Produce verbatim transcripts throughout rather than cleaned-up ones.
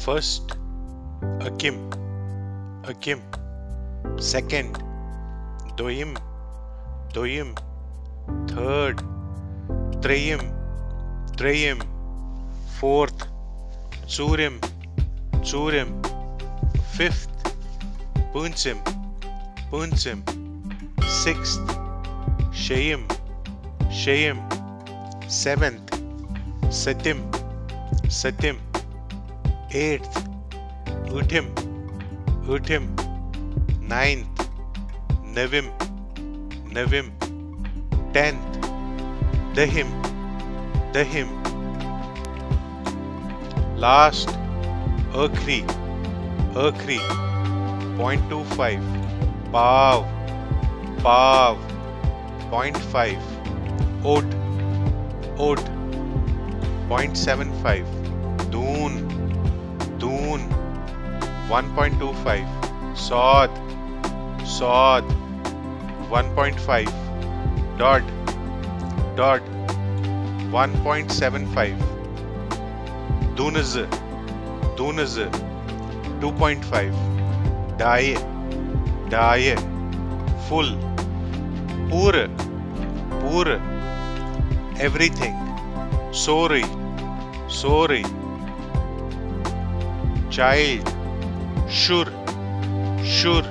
First, أکِم، أکِم۔ Second, دوٚیِم، دوٚیِم۔ Third, ترٛیٚیِم، ترٛیٚیِم۔ Fourth, ژوٗرِم، ژوٗرِم۔ Fifth, پٲنٛژِم، پٲنٛژِم۔ Sixth, شیٚیِم، شیٚیِم۔ Seventh, سٔتِم، سٔتِم۔ Eighth, ٲٹھِم، ٲٹھِم۔ Ninth, نٔوِم، نٔوِم۔ Tenth, دٔہِم، دٔہِم۔ Last, ٲخری، ٲخری۔ Point two five, پاو، پاو۔ Point five, اوٚٹ، اوٚٹ۔ Point seven five, دوٗن، دوٗن۔ One point two five, ساد، ساد۔ One point five, ڈۄڈ، ڈۄڈ۔ One point seven five, دوٗنہٕ زٕ، دوٗنہٕ زٕ۔ Two point five, ڈایہِ، ڈایہِ۔ Full, پوٗرٕ، پوٗرٕ۔ Everything, سورُے، سورُے۔ Child, شُر، شُر۔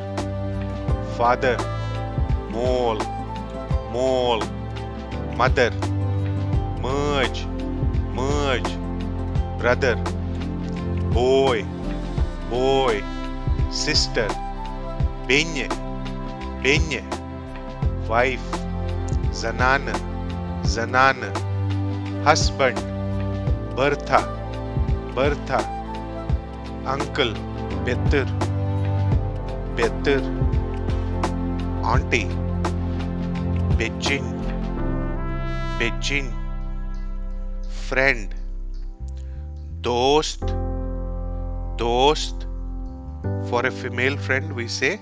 Father, مول، مول۔ Mother, مٲج، مٲج۔ Brother, boy, boy۔ Sister, بیٚنہِ، بیٚنہِ۔ Wife, زنانہٕ، زنانہٕ۔ Husband, Bertha, Bertha۔ Uncle, پیٚتٕر، پیٚتٕر۔ Aunty, پیٚچِنۍ، پیٚچِنۍ۔ Friend, دوست، دوست۔ For a female friend, we say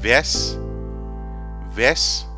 ویٚس، ویٚس۔